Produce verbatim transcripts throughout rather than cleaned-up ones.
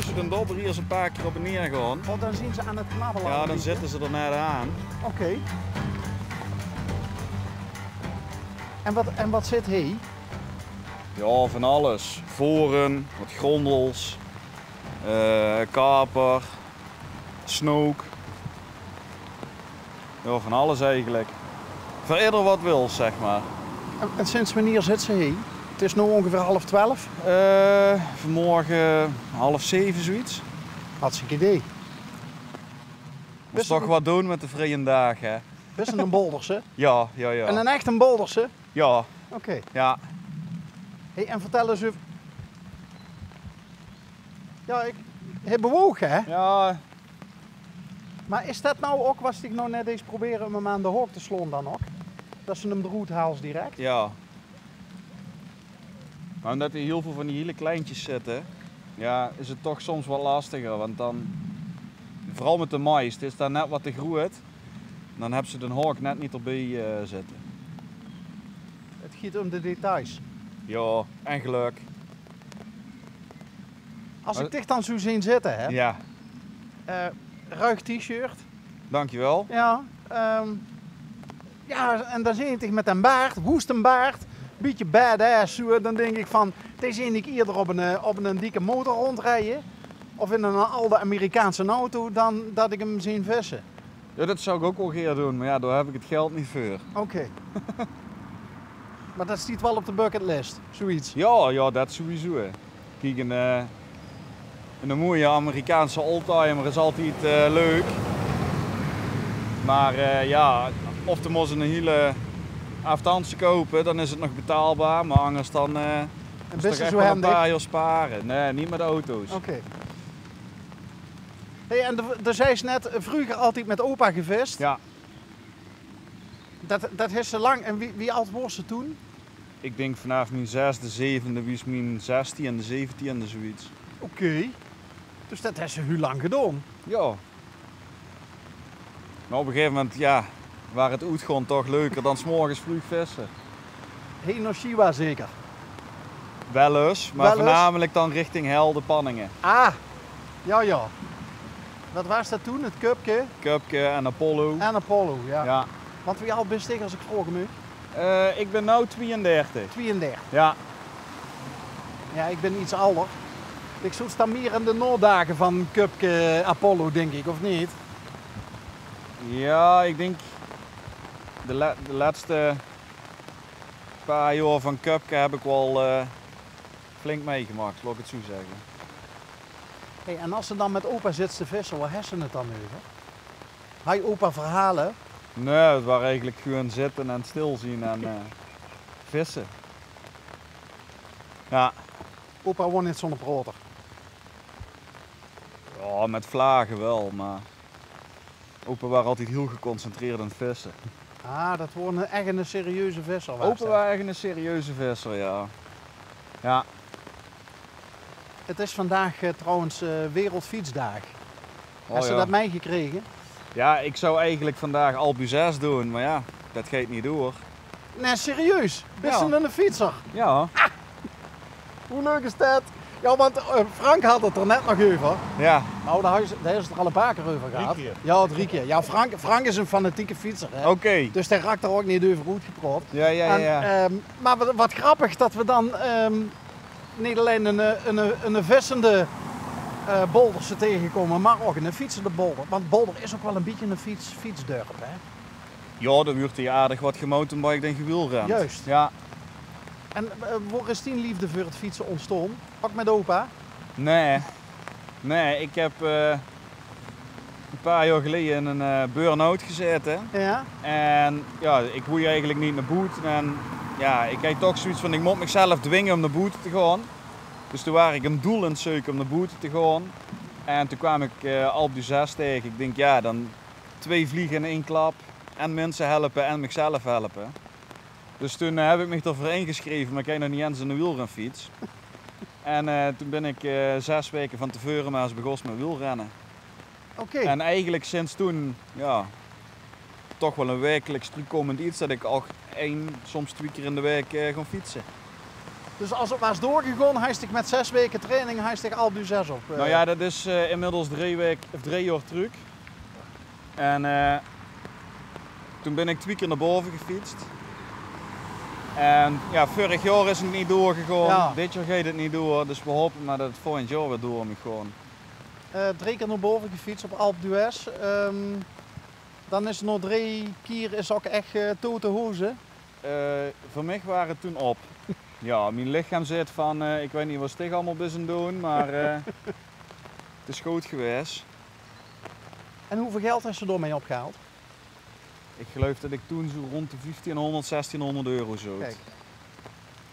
Ze doen dobber hie ins e paar kier op en neer gaon. Want dan zien ze aan 't knabbele. Ja, dan zitte ze d'r net aan. Oké. En wat, en wat zit hie? Ja, van alles. Voren, wat grondels, eh, kaper, snook. Ja, van alles eigelik. Veur eder wat wils, zeg maar. En, en sinds wannier zit ze hie? 't Is now óngeveer half twelf. Eh, vanmorge half zeve, zoiets. Hartstikke idee. Mós toch wat doen met de vrieje daag, hè? Bis se 'ne Bolderse? Ja, ja, ja. En 'ne echte Bolderse? Ja. Oké. Ja. Hey, en vertel ins eve. Ja, ik, hae bewoog, hè? Ja. Maar is det now ouk wat ik now net ins probeer um 'm aan de haok te slaon dan ouk? Det se 'm d'roet haals direct? Ja. Maar umdet hie hiel veul van die hiele kleintjes zitte, ja, is 't toch soms wat lastiger. Want dan, veural met de mais, 't is dan net wat te groet. Dan hebs se d'n haok net niet d'rbie, eh, zitte. 't Giet um de details. Ja, en geluk. As ik dich dan zoe zeen zitte, hè? Ja. Eh, ruig t-shirt. Dankjewel. Ja, ehm, ja, en dan zeen ik dich met den baard, woesten baard, bietje badass, zoe. Dan dink ik van, dees zeen ik ierder op 'n, eh, op 'n dikke motor rondrieje. Of in 'n alde Amerikaanse auto, dan det ik 'm zeen visse. Ja, det zou ik ouk wel gaer doen, maar ja, dao heb ik 't geld niet veur. Oké. Maar det stiet wel op de bucketlist, zoiets. Ja, ja, det sowieso, hè. Kiek, 'n, eh, 'n mooie Amerikaanse oldtimer is altied, eh, leuk. Maar, eh, ja, of de mós 'n hiele aaftanse koupe, dan is 't nog betaalbaar. Maar angers dan, eh, is 't toch echt wel 'n paar jaor spare. Nee, niet met auto's. Oké. Hey, en de, de zeis net, eh, vreuger altied met opa gevist. Ja. Det, det is zo lang. En wie, wie ald waors se toen? Ik dink vanaaf mien zesde, zevende, wies mien zestiende, zeventiende, zoiets. Oké. Dus det hes se hiel lang gedaon? Ja. Maar op 'n gegaeve moment, ja, waar 't oetgaon toch leuker dan 's morges vreug visse. Heen nao Chihuahua zeker? Wel ins, maar veurnamelik dan richting Helde, Panninge. Ah, ja, ja. Wat waas det toen? 't Cupke? Cupke en Apollo. En Apollo, ja. Ja. Want wie ald bis dich, as ik vraoge maag? Eh, ik bin now twieëndertig. Twieëndertig? Ja. Ja, ik bin iets alder. Ik zoot dan mier in de naodage van Cupke, Apollo, dink ik, of niet? Ja, ik dink de le-, de lètste paar jaor van Cupke heb ik wel, eh, flink meigemaak, laot ik 't zoe zegge. Hey, en as se dan met opa zits te visse, wao hes se 't dan euver? Haj opa verhale? Nee, 't waar eigelik gewoon zitte en stil zien en, eh, visse. Ja. Opa waor niet zoe'ne praoter? Ja, met vlage wel, maar opa waar altied hiel geconcentreerd aan 't visse. Ah, det waor 'ne, echt 'ne serieuze visser, waas det? Opa waar echt 'ne serieuze visser, ja. Ja. 't Is vandaag, eh, trouwens, eh, Wereldfietsdaag. Oh, hes se det meigekrege? Ja, ik zou eigelik vandaag Alpe d'Huez doen, maar ja, det geit niet door. Nee, serieus? Bis se 'ne fietser? Ja. Hoe leuk is det? Ja, want, eh, Frank had 't d'r net nog euver. Ja. Nou, dao is, dao is 't d'r al e paar kier euver gehad. Drie kier. Ja, drie kier. Ja, Frank, Frank is 'ne fanatieke fietser, hè. Oké. Dus dae raak d'r ouk niet euver oetgepraot. Ja, ja, ja, ja. En, ehm, maar wat, wat grappig det we dan, ehm, niet allein 'ne, eh, 'ne, 'ne vissende, eh, Bolderse tegekome, maar ouk 'ne fietsende Bolder. Want Bolder is ouk wel e bietje 'n fiets-, fietsdörp, hè? Ja, d'r wuurt hie aardig wat gemountainbiked en gewielrend. Juist. Ja. En, eh, wao is dien liefde veur 't fietse ontstaon? Ouk met opa? Nee. Nee, ik heb, eh, e paar jaor geleje in 'n, eh, burn-out gezaete. Ja. En ja, ik woej eigelik niet nao boete. En ja, ik had toch zoeëiets van, ik mot mezelf dwinge um nao boete te gaon. Dus toen waar ik 'n doel aan 't zeuke um nao boete te gaon. En toen kwaam ik, eh, Alpe d'Huez taege. Ik dink, ja, dan twee vliege in ein klap. En minse helpe en mezelf helpe. Dus toen, eh, heb ik mich d'r veur ingeschreve, maar ik had nog niet ens 'ne wielrenfiets. En, eh, toen bin ik, eh, zes waeke van te veure maar ins begós met wielrenne. Oké. En eigelik sinds toen, ja, toch wel 'n waekeliks trökkomend iets det ik ouk ein, soms twee kier in de waek, eh, gaon fietse. Dus es 't waas doorgegaon, haes dich mit zès waeke training, haes dich Alpe d'Huez zès op, eh. Nou ja, det is, eh, inmiddels drie waek, of drie jaor trök. En, eh, toen bin ik twie kier nao bove gefiets. En ja, vörig jaor is 't neet doorgegaon. Ja. Dit jaor geit 't neet door. Dus we hope mer det 't volgend jaor weer door maag gaon. Eh, drie kier nao bove gefiets op Alpe d'Huez. Ehm, dan is nao drie kier is ok ech, eh, tote hoze. Eh, veur mich waar 't toen op. Ja, mien lichaam zaet van, eh, ik weit neet waat ik allemaol bin aan 't doon, mer, eh, 't is good gewaes. En hoeväöl geld hes se dao mei opgehaald? Ik geluif det ik toen zoe rond de vieftienhonderd, zestienhonderd euro zoot. Kiek.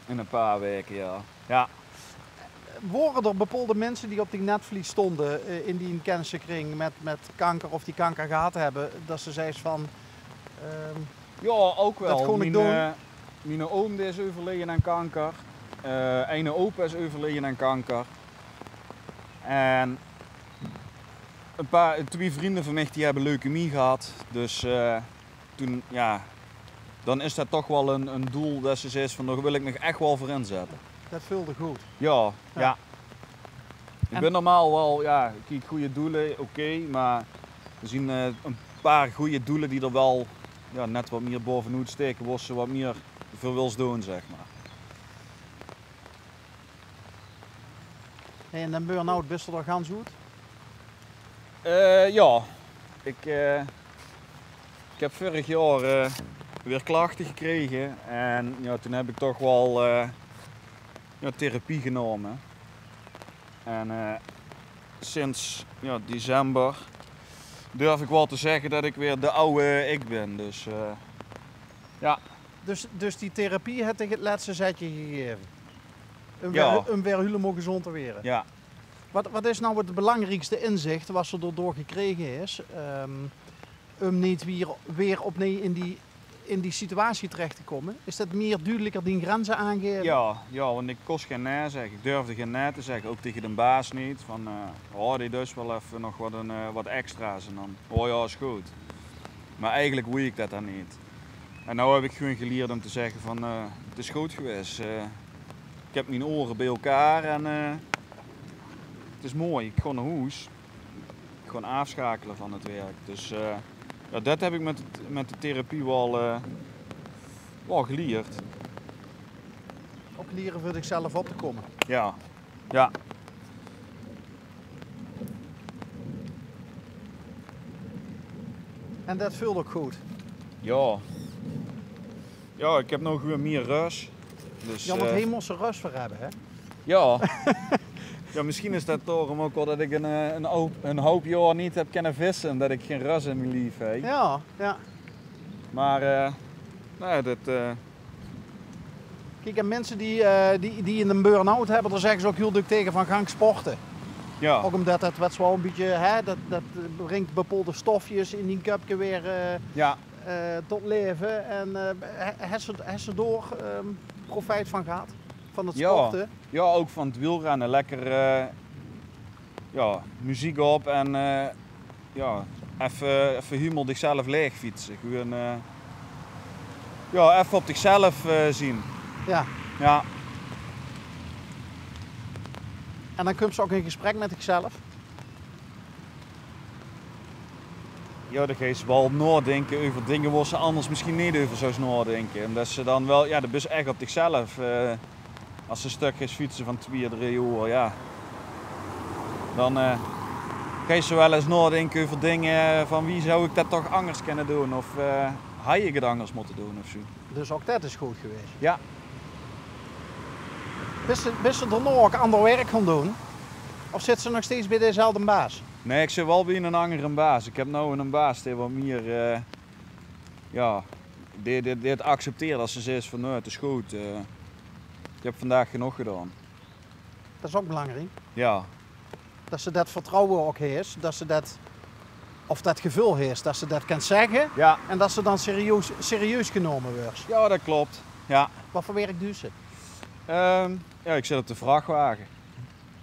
In e paar waeke, ja. Ja. Wore d'r bepaolde minse die op dien netvlies stónge, eh, in dien kenniskring mit, mit kanker of die kanker gehad höbbe, det se zeis van, ehm, ja, ok waal. Det gaon ik doon. Mien, eh, mien oom dae is euverleje aan kanker. Eh, eine opa is euverleje aan kanker. En e paar, twie vrunj van mich die höbbe leukemie gehad. Dus, eh, toen, ja, dan is det toch waal e, e doel det se zeis van, dao wil ik mich ech waal veur inzètte. Det veulde good. Ja, ja. Ik bin normaal waal, ja, kiek, gooj doele, oké, mer d'r zien, eh, e paar gooj doele die d'r waal, ja, net waat mier baovenoet staeke, wo se waat mier veur wils doon, zeg mer. Hey, en den burn-out, bis se d'r gans oet? Eh, ja. Ik, eh, ik höb vörig jaor, eh, weer klachte gekrege. En ja, toen höb ik toch waal, eh, ja, therapie genómme. En, eh, sinds, ja, december durf ik waal te zegge det ik weer de aw ik bin. Dus, eh, ja. Dus, dus die therapie haet dich 't lètste zetje gegaeve? Um weer, um weer hielemaol gezónd te waere? Ja. Waat, waat is now 't belangriekste inzich waat se d'r door gekrege hes, ehm, um neet weer, weer opnuuj in die, in die situatie terech te kómme? Is det mier duudeliker dien grenze aangaeve? Ja, ja, want ik kós gein nae zegge. Ik durfde gein nae te zegge, ok taege d'n baas neet. Van, eh, oh, dae deit waal effe nog waat, e, eh, waat extra's en dan, oh ja, is good. Mer eigelik wooj ik det dan neet. En now höb ik gewoeën gelierd um te zegge van, eh, 't is good gewaes. Eh, ik höb mien oere bie-ein en, eh, 't is mooi. Ik gaon nao hoes. Ik gaon aafschakele van 't werk. Dus, eh, ja, det höb ik mit de, mit de therapie waal, eh, waal gelierd. Ok liere veur dichzelf op te kómme. Ja. Ja. En det veult ok good. Ja. Ja, ik höb now gewoeën mier rös. Dus, ja, want, eh, hie mós se rös veur höbbe, hè? Ja. Ja, misschien is det daorum ok waal det ik 'n, eh, 'n hoop, 'n hoop jaor neet höb kónne visse, umdet ik gein rös in mien lief haw. Ja, ja. Mer, eh, nae, det, eh, Kiek, en minse die, eh, die, die 'ne burn-out höbbe, dao zegge ze ok hiel dök taege van: gaon sporte. Ja. Ok umdet det, waat se waal e bietje, hè, det, det bringk bepaolde stofjes in dien köpke weer, eh, ja, eh, tot laeve. En, eh, he-, hes se, hes se dao, ehm, profijt van gehad? Van 't sporte? Ja, ok van 't wielrenne. Lekker, eh, ja, meziek op en, eh, ja, effe, effe hielemaol dichzelf laeg fietse. Gewoeën, eh, ja, effe op dichzelf, eh, zien. Ja. Ja. En dan kums se ok in gesprek mit dichzelf? Ja, dan geis se waal naodinke euver dinger wo se anders misschien neet euver zous naodinke. Umdet se dan waal, ja, dan bis se ech op dichzelf, eh, Es se e stök geis fietse van twie, drie oer, ja. Dan, eh, geis se waal ins naodinke euver dinger van: wie zou ik det toch anders kónne doon? Of, eh, haw ik 't anders mótte doon of zoe? Dus ok det is good gewaes. Ja. Bis se, bis se daonao ok anger werk gaon doon? Of zits se nog steeds bie dezelfde baas? Nae, ik zit waal bie 'nen angere baas. Ik höb now 'nen baas dae waat mier, eh, ja, dae, dae, dae 't accepteert es se zaes van: nae, 't is good. Eh, ik höb vandaag genóg gedaon. Det is ok belangriek. Ja. Det se det vertrouwe ok hes, det se det, of det geveul hes, det se det kins zegge. Ja. En det se dan serieus, serieus genómme wuuers. Ja, det klop. Ja. Waat veur werk duis se? Ehm, ja, ik zit op de vrachwage.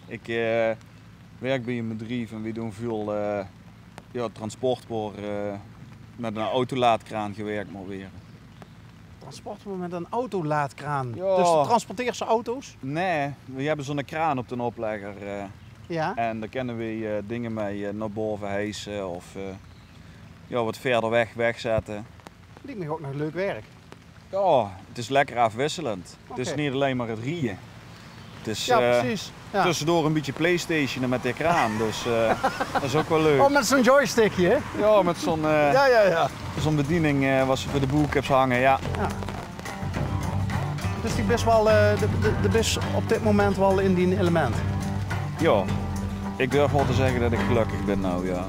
Ik, eh, werk bie e bedrief en we doon väöl, eh, ja, transport wor, eh, mit 'n autolaadkraan gewerk mót waere. Transport met een autolaadkraan. Jao. Dus transporteer ze auto's? Nae, we hebbe zoe'n kraan op d'n oplegger. Eh, Ja. En dao kinne we eh, dinger mee eh, nao bove hijse of eh, jao, wat verder weg, wegzette. Lijkt me ook nog leuk werk. Jao, het is lekker afwisselend. Het is Oké. Niet alleen maar het rieje. Het is Ja, eh, precies. Ja. Tussendoor een beetje playstationen met de kraan. Dus eh, dat is ook wel leuk. Oh, met zo'n joystickje, hè? Ja, met zo'n eh, Ja, ja, ja. zo'n bediening eh, wat ze voor de boekcups hangen. Ja. Ja. Dus die best wel, eh, de, de, de best op dit moment wel in die element. Ja, ik durf wel te zeggen dat ik gelukkig ben nou, ja.